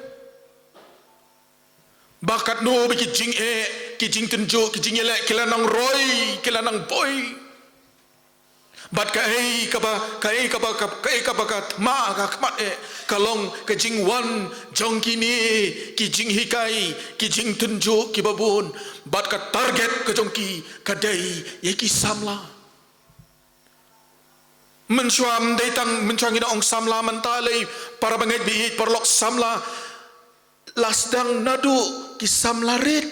ba katno ba ki jingeh, ki jingtynjuh, ki jingïaleh ki la nang roi, ki la nang boi. Bad kaei kaba, kaei kaba, ka, kaei kaba ka thma ka khmat eh, ka long ka jingwan jong kine ki jinghikai, ki jingtynjuh kiba bun. Bad ka target ka jong ki ka dei ïa ki samla. Mynshuwa ym dei tang, mynshuwa ngi da ong samla, mynta lei, para bangeit baieit, paralok samla, la sdang naduh ki samla rit.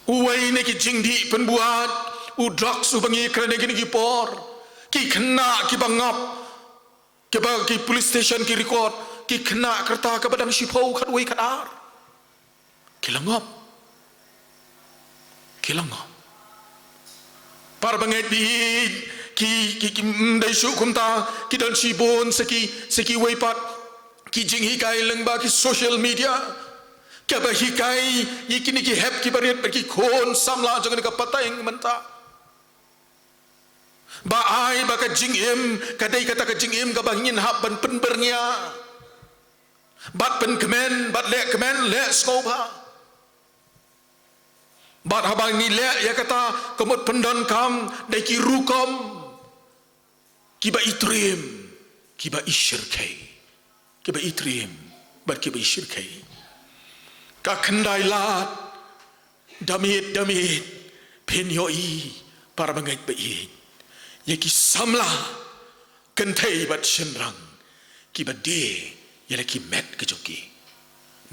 Uwei na ki jingdih pynbuaid, u drugs uba ngi kren ha kine ki por, ki khynnah kiba ngop, kiba ki police station ki record, ki khynnah ka rta kaba dang shiphew, khatwei, khatar. Ki la ngop. Ki la ngop. Para bangeit baieit, ki, ki, ki, ym dei shuh kumta, ki don shibun sa ki, sa kiwei pat ki jinghikai lyngba ki social media, kiba hikai ïa kine ki hep kiba rit bad ki khun samla jong kane ka pateng mynta. Ba ai ba ka jingim ka dei kata ka jingim kaba ngin hap ban pynbyrngia, bad pynkmen, bad leh kmen, leh sngewbha. Bad haba ngi leh ïa kata, ka mut pyndonkam da ki rukom kiba itriem, kiba ishyrkhei, kiba itriem bad kiba ishyrkhei. Ka khyndai lad, da miet da miet phin ïohi, para bangeit baieit, ïa ki samla kynthei bad shynrang kiba die ïa la ki met ka jong ki,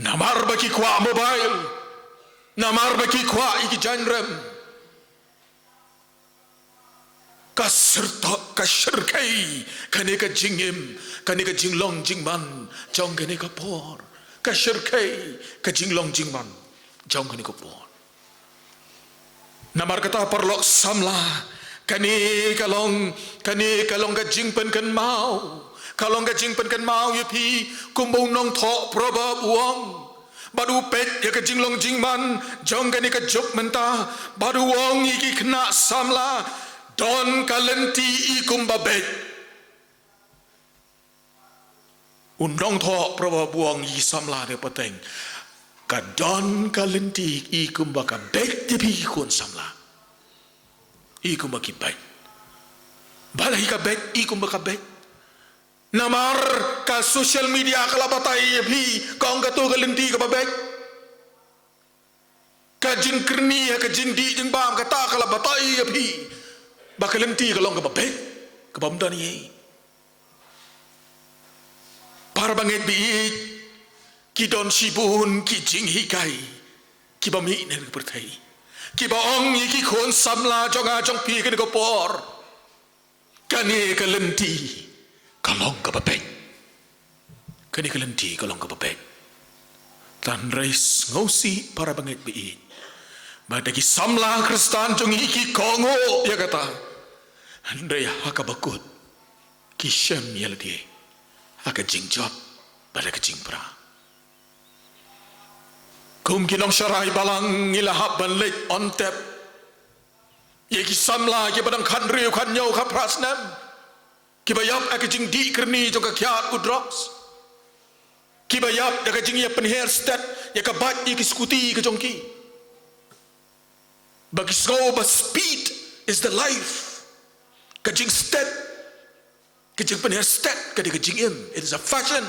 namar ba ki kwah mobile, namar ba ki kwah ïa ki jaiñrem. Ka syrtok, ka shyrkhei kane ka jingim, kane ka jinglong jingman jong kane ka por. Ka shyrkhei ka jinglong jingman jong kane ka por. Namar kata, paralok samla, kane ka long, kane ka long ka jingpynkynmaw, ka long ka jingpynkynmaw ïa phi, kumba u nongthoh proverb u ong. Bad u peit ïa ka jinglong jingman jong kane ka juk mynta, bad u ong ïa ki khynnah samla, don ka lynti i kumba beit. U nongthoh proverb u ong ïa ki samla ne pateng, ka don ka lynti i kumba ka beit, ïa phi ki khun samla, i kumba ki beit. Balei ka beit, i kumba ka beit? Namar ka social media ka la batai ïa phi, ka ong kato ka lynti kaba beit. Ka jingkyrni ha ka jingdih jingbam kata ka la batai ïa phi ba ka lynti ka long kaba beit, kaba ym don ei ei. Para bangeit ba ïeit, ki don shibun ki jinghikai kiba mih na ka pyrthei, kiba ong ïa ki khun samla jong nga jong phi ha kane ka por, kane ka lynti ka long kaba beit. Kane ka lynti ka long kaba beit. Hynrei sngewsih para bangeit ba ïeit, ba da ki samla Khristan jong ngi ki kohnguh ïa kata, hynrei ha kaba kut ki shem ïa lade ha ka jingjot bad ha ka jingpra. Kum ki nongsharai balang ngi la hap ban leit on tep ïa ki samla kiba dang khathynriew, khathynñiew, khatphra snem, kiba ïap ha ka jingdih kyrni jong ka kiad u drugs, kiba ïap da ka jingïapynher stet ïa ka bike, ïa ki scooty ka jong ki. Ba ki sngew ba speed is the life. Ka jingstet, ka jingpynher stet ka dei ka jingim. It is a fashion.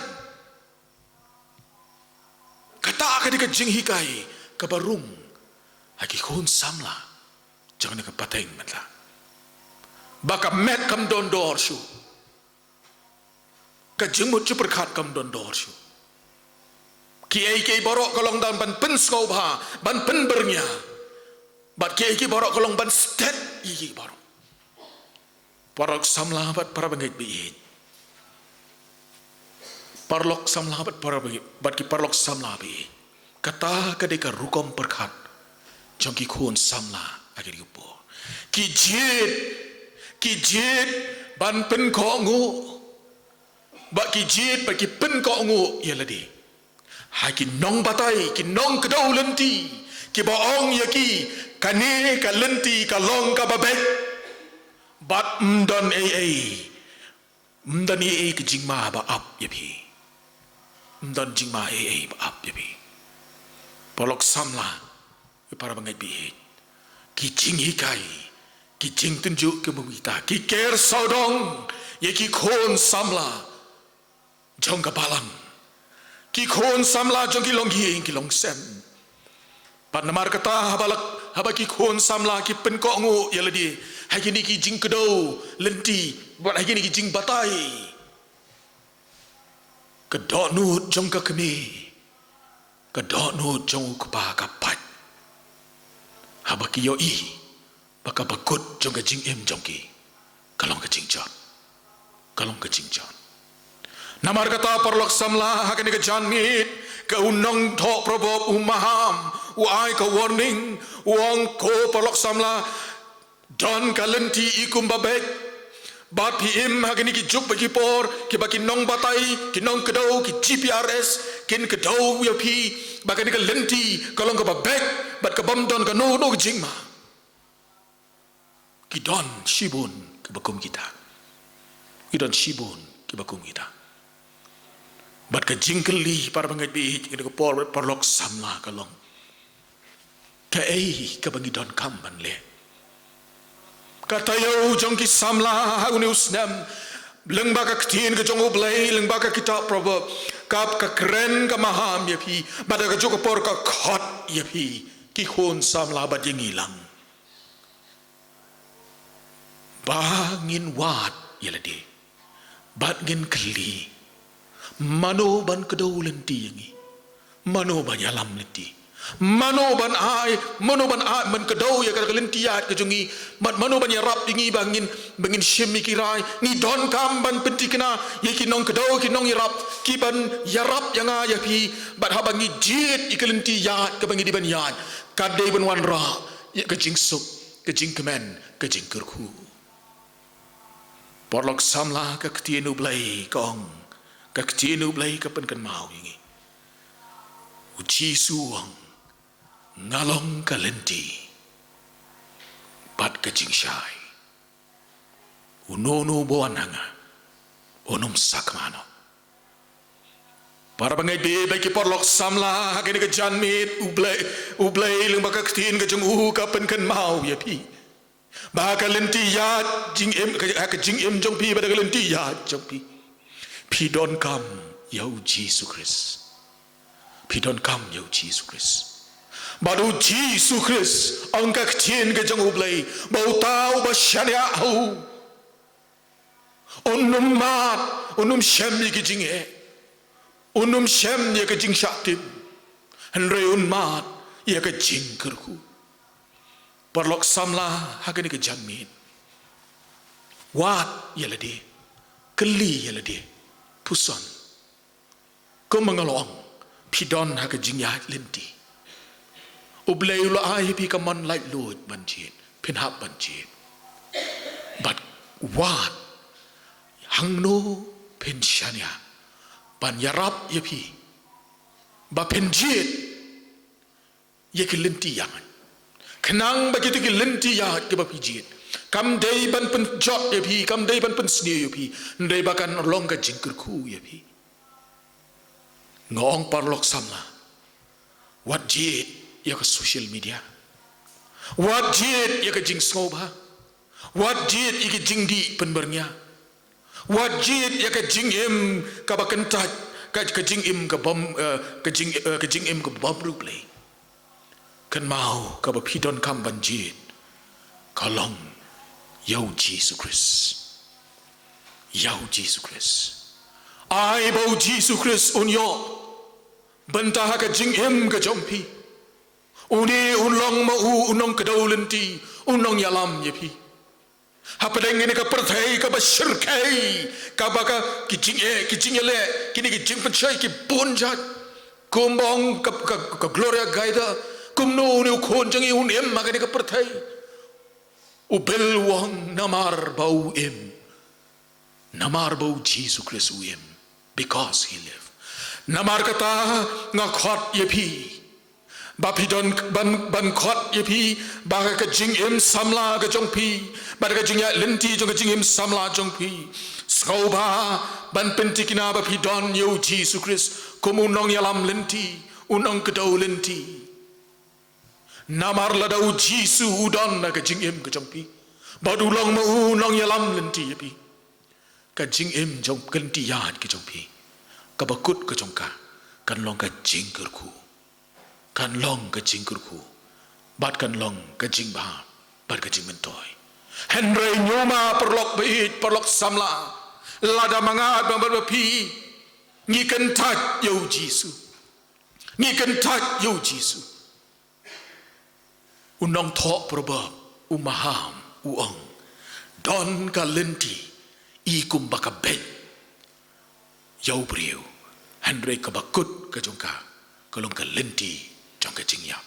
Kata ka dei ka jinghikai kaba rung ha ki khun samla jong kane ka pateng mynta. Ba ka met kam don dor shuh, ka jingmut jingpyrkhat kam don dor shuh. Kiei kiei baroh ka long dang ban pynsngewbha, ban pynbyrngia. Bad kiei kiei baroh ka long ban stet ïa kiei baroh. Paralok samla bad para bangeit ba ïeit. Paralok samla bad para bangeit, bad ki paralok samla ba ïeit. Kata ka dei ka rukom pyrkhat jong ki khun samla ha kane ka por. Ki jied, ki jied ban pynkohnguh. Bad ki jied bad ki pynkohnguh ïa lade ha ki nongbatai, ki nongkdew lynti, kiba ong ïa ki, kane ka lynti ka long kaba beit. Bad ym don ei ei, ym don ei ei ka jingma ba ap ïa phi. Ym don jingma ei ei ba ap ïa phi. Paralok samla, para bangeit ba ïeit. Ki jinghikai, ki jingtynjuh ki mawita, ki ker sawdong ïa ki khun samla jong ka balang, ki khun samla jong ki longïing ki longsem. Bad namar kata haba lak, haba ki khun samla ki pynkohnguh ïa lade ha kine ki jingkdew lynti, bad ha kine ki jingbatai, ka dohnud jong ka kmie, ka dohnud jong u kpa ka pait. Haba ki ïohi ba ka bakut jong ka jingim jong ki ka long ka jingjot, ka long ka jingjot. Namar kata paralok samla, ha kane ka janmiet, ka u nongthoh proverb u maham u ai ka warning, u ong, ko paralok samla, don ka lynti i kum ba beit. Bad phi im ha kine ki juk bad ki por kiba ki nongbatai, ki nongkdew, ki G P R S kin kdew ïa phi ba kane ka lynti ka long kaba beit bad ka bym don kano kano ka jingma. Ki don shibun kiba kum kita. Ki don shibun kiba kum kita. Bad ka jingkylli, para bangeit ba ïeit, ha kane ka por, paralok samla, ka long, kaei kaba ngi donkam ban leh? Ka taïew jong ki samla ha une u snem, lyngba ka ktien ka jong U Blei, lyngba ka kitab Proverb, ka, ka kren, ka maham ïa phi, bad ha kajuh ka por ka khot ïa phi, ki khun samla bad ïa ngi lang, ba ngin wad ïa lade bad ngin kylli, mano ban kdew lynti ïa ngi? Mano ban ïalam lynti? Mano ban ai, mano ban ai, ban kdew ïa ka lynti ïaid ka jong ngi? Bad mano ban ïarap ïa ngi ba ngin, ba ngin shim ïa ki rai? Ngi donkam ban pynthikna ïa ki nongkdew, ki nongïarap, ki ban ïarap ïa nga ïa phi. Bad haba ngi jied ïa ka lynti ïaid kaba ngi dei ban ïaid, ka dei ban wanrah ïa ka jingsuk, ka jingkmen, ka jingkyrkhu. Paralok samla, ka ktien U Blei ka ong, ka ktien U Blei ka pynkynmaw ïa ngi. U Jisu u ong, nga long ka lynti bad ka jingshai. Uno uno uba wan ha nga un ym sakma noh. Para bangeit ba ïeit, ki paralok samla, ha kane ka janmiet, U Blei, U Blei lyngba ka ktien ka jong u ka pynkynmaw ïa phi ba ka lynti ïaid jingim, ka, ka jingim jong phi, ba da ka lynti ïaid jong phi, phi donkam ïa U Jisu Khrist. Phi donkam ïa U Jisu Khrist. Bad u Jisu Khrist, ong ka ktien ka jong U Blei, ba uta uba shaniah ha u, un ym mad, un ym shem ïa ki jingeh, un ym shem ïa ka jingshah tim, hynrei un mad ïa ka jingkyrkhu. Paralok samla ha kane ka janmiet, wad ïa lade, kylli ïa lade, puson. Kumba nga la ong, phi don ha ka jingïaid lynti. U Blei u la ai ha phi ka mon laitluid ban jied, phin hap ban jied. Bad wad, hangno phin shaniah ban ïarap ïa phi ba phin jied ïa ki lynti ïaid. Khnang ba kita ki lynti ïaid kiba phi jied, kam dei ban pynjot ïa phi, kam dei ban pynsniew ïa phi, hynrei ba kan long ka jingkyrkhu ïa phi. Nga ong paralok samla, wat jied ïa ka social media. Wat jied ïa ka jingsngewbha. Wat jied ïa ka jingdih pynbyrngia. Wat jied ïa ka jingim kaba kyntait, ka, ka jingim ka bym, eh, ka jing, eh, ka jingim kaba bym riewblei. Kynmaw kaba phi donkam ban jied ka long ïa u Jisu Khrist. Ïa u Jisu Khrist. Ai ba u Jisu Khrist un ïoh bynta ha ka jingim ka jong phi. Une un long ma u u nongkdew lynti, u nongïalam ïa phi. Hapdeng kane ka pyrthei kaba shyrkhei, kaba ka, ki jingeh, ki jingïaleh, kine ki jingpynshoi ki bun jait. Kumba ong ka, ka, ka Gloria Gaynor, kumno une u khun jong ngi un im ha kane ka pyrthei. U Bill u ong namar ba u im. Namar ba u Jisu Khrist u im. Because he live. Namar kata nga khot ïa phi. Ba phi don ban, ban khot ïa phi, ba ka jingim samla ka jong phi, ba ka jingïaid lynti jong ka jingim samla jong phi. Sngewbha ban pyntikna ba phi don ïa u Jisu Khrist kum u nongïalam lynti, u nongkdew lynti. Namar lada u Jisu u don ha ka jingim ka jong phi, bad u long ma u nongïalam lynti ïa phi, ka jingim jong, ka lynti ïaid ka jong phi, kaba kut ka jong ka, kan long ka jingkyrkhu. Kan long ka jingkyrkhu, bad kan long ka jingbha, bad ka jingmyntoi. Hynrei ñiuma paralok baieit, paralok samla, lada ma nga bad ma phi ngi kyntait ïa u Jisu, ngi kyntait ïa u Jisu. U nongthoh Proverb, u Maham, u ong, don ka lynti i kumba ka beit ïa u briew, hynrei kaba kut ka jong ka, ka long ka lynti jong ka jingïap.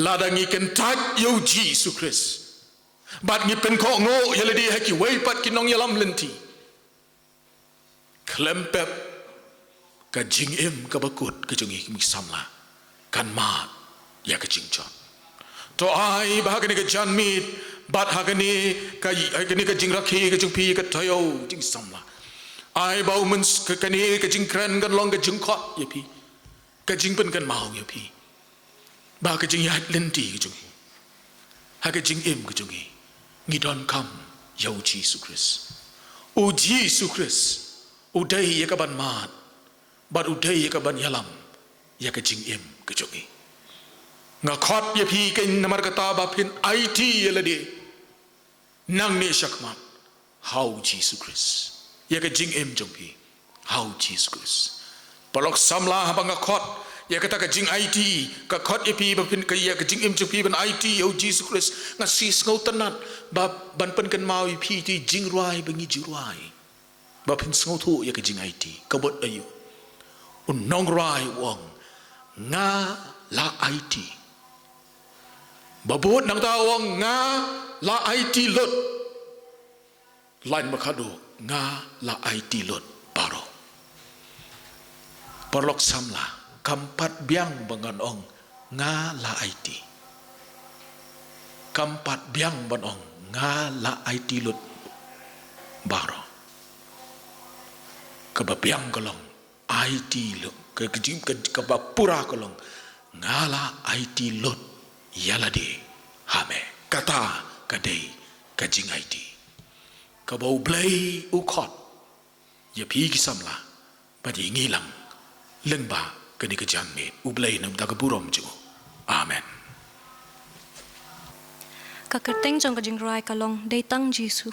Lada ngi kyntait ïa u Jisu Khrist, bad ngi pynkhoh nguh ïa lade ha kiwei pat ki nongïalam lynti, khlem pep, ka jingim kaba kut ka jong ngi kum ki samla kan mad ïa ka jingjot. To ai ba ha kane ka janmiet, bad ha kane ka, ha kane ka jingrakhe ka jong phi ka taïew jong ki samla, ai ba u myn, ka, kane ka jingkren kan long ka jingkhot ïa phi, ka jingpynkynmaw ïa phi, ba ka jingïaid lynti ka jong ngi, ha ka jingim ka jong ngi, ngi donkam ïa u Jisu Khrist. U Jisu Khrist u dei ïa kaban mad, bad u dei ïa kaban ïalam ïa ka jingim ka jong ngi. Nga khot ïa phi kein namar kata ba phin aiti ïa lade nangne shakhmat ha u Jisu Khrist, ïa ka jingim jong phi ha u Jisu Khrist. Paralok samla, haba nga khot ïa kata ka jingaiti, ka khot ïa phi ba phin, ka, ïa ka jingim jong phi ban aiti ïa u Jisu Khrist, nga sngew sngewtynnat ba ban pynkynmaw ïa phi ïa ki jingrwai ba ngi ju rwai, ba phin sngewthuh ïa ka jingaiti. Ka mut aïu? U nongrwai u ong, nga la aiti. Ba bud nangta u ong, nga la aiti lut. Lain ba khatduh, nga la aiti lut baroh. Paralok samla, kam pat biang ba ngan ong, nga la aiti. Kam pat biang ban ong, nga la aiti lut baroh. Kaba biang ka long, aiti lut, ka, ka jing, ka, kaba pura ka long, nga la aiti lut ïa lade ha me. Kata ka dei ka jingaiti kaba U Blei u khot ïa phi ki samla, bad ïa ngi lang lyngba kane ka janmiet. U Blei un ïoh da ka burom jong u. Amen. Ka kyrteng jong ka jingrwai ka long Dei Tang Jisu.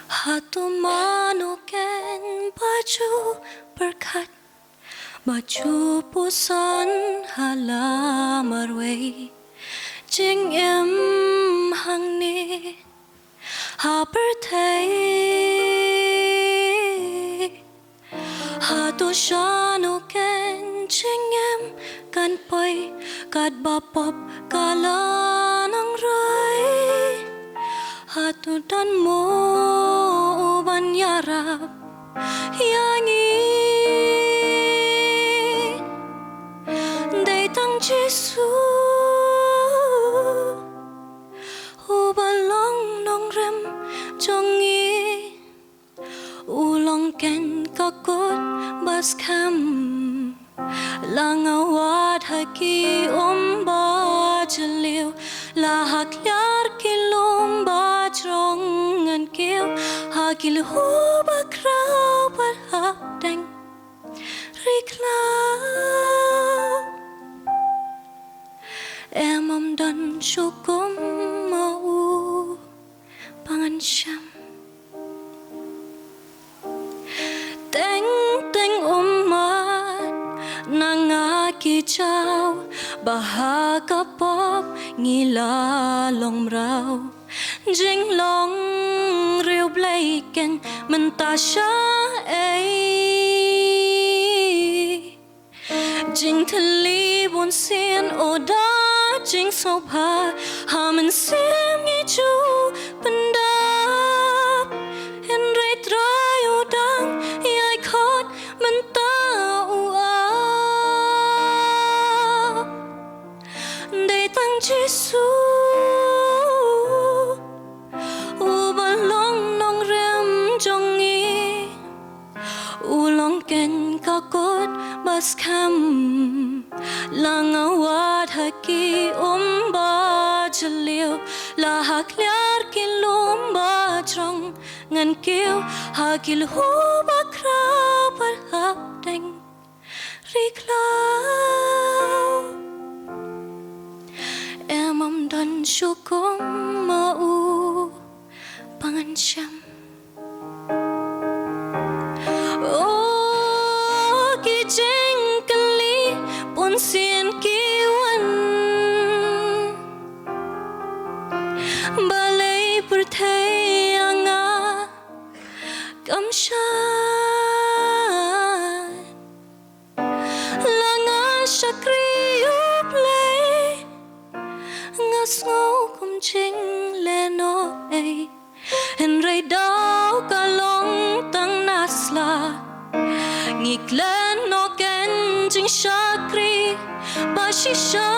Hato mano ken ba ju pyrkhat, ba ju puson ha la marwei jingim hangne ha pyrthei? Hato shano ken jingim kan poi katba pop ka la nang roi? Hato don mo uban ïarap ïa ngi? Dei tang Jisu, uba long nongrim jong ngi. U long ken ka kut ba skhem. La nga wad ha ki um ba jylliew, la ha khliar ki lum ba jrong ngan kiew, ha ki lyngngoh ba khraw bad hapdeng ri khlaw. Em ym don shuh kum ma u ba ngan shem. Teng teng ummat na nga ki jaw, ba ha ka pop ngi la long mraw. Jinglong riewblei ken mynta shaei? Jingthylli bunsien, oh da jingsngewbha ha mynsiem ngi ju pyndap. Hynrei Trai u dang ïai khot mynta u ap. Dei tang Jisu, uba long nongrim jong ngi. U long ken ka kut ba skhem. La nga wad ha ki um ba jylliew, la ha khliar ki lum ba jrong ngan kiew, ha ki lyngngoh ba khraw bad hapdeng ri khlaw. Em ym don shuh kum ma u ba ngan shem. Oh, ki jingkylli bunsien ki wan. Balei pyrthei ïa nga kam shai? La nga shakri U Blei, nga sngew kum jinglehnoh ei. Hynrei daw ka long tang na sla. Ngi klet noh ken jingshakri ba shisha.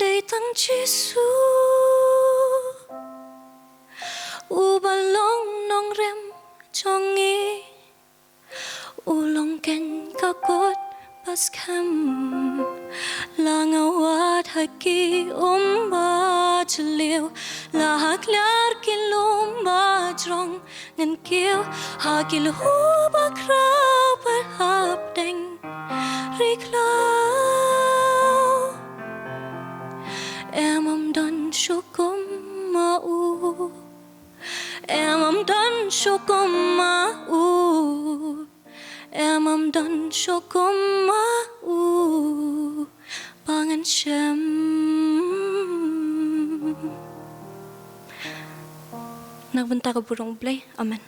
Dei tang Jisu, uba long nongrim jong ngi. U long ken ka kut ba skhem. La nga wad ha ki um ba jylliew, la ha khliar ki lum ba jrong ngan kiew, ha ki lyngngoh ba khraw bad hapdeng ri khlaw. Em ym don shuh kum ma u. Em ym don shuh kum ma u. Em ym don shuh kum ma u ba ngan shem. Na ka bynta ka burom U Blei. Amen.